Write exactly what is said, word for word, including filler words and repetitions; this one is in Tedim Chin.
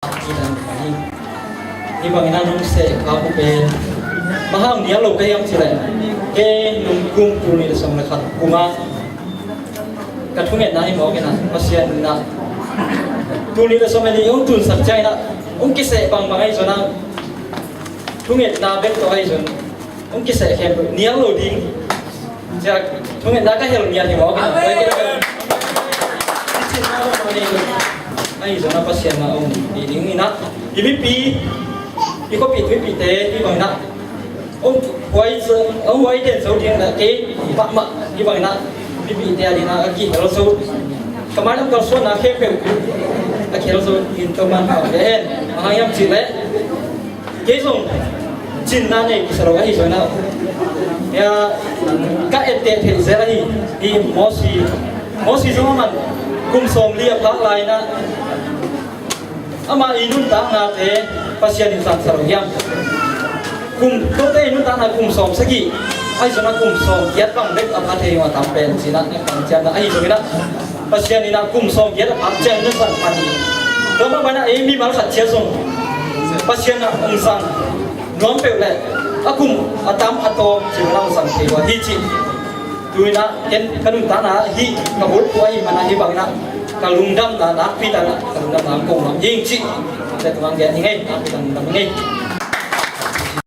Hi bangin a nong seh ka pu pen, bang hang nial lo ka hiam cih leh, kei nung kum tul nih le sawm le khat kum a ka thungetna hi mawk in a, Pasian in a tul nih le sawm le nih hong tunsak ciangin a, hong kiseh bangbang ahi zong a, thungetna bek tawh ahi zong hong kiseh khempeuh nial lo ding. Ciak, thungetna ka hel ngiat hi mawk in a. Amen. Ahi zong a Pasian mah hong hi ding in a, i mipi, i khuapi tuipite hi bangin a, hong huai zo, hong huai den zo ding in a, kei mahmah hi bangin a, mipite a ding a, a kihel zo, ka mailam kalsuanna khempeuh a kihel zo in, Topa'n pau hen. Bang hang hiam cih leh, kei zong cinna nei kisa lo ahi zong a, ka etteh theih zel ahi, hi Mosi, Mosi zong aman kum sawmli a phak lai in a, ama i nuntaknate Pasian in zangsa lo hiam? Kum, kote i nuntakna kum sawmsagih ahi zong a, kum sawmgiat bang bek a pha thei uh a tam pen, ci-in a, na pang ciang na ahi zongin a, Pasian in a kum sawmgiat a phak ciang na zang pha hi. Tua mah bangin a ei mimal khat ciat zong Pasian a hong zang nuam peuh leh a kum a tam a tawm ci-in a hong zang thei uh hi ci. Tu-in a ken ka nuntakna hih ka bulphuh ahih manin a, hih bangin a ka lungdamna nakpi takin a, ka lungdamna kong lam hi ing ci. Tua tung hong gen hi ing ei, nakpi takin lungdam hi ing ei.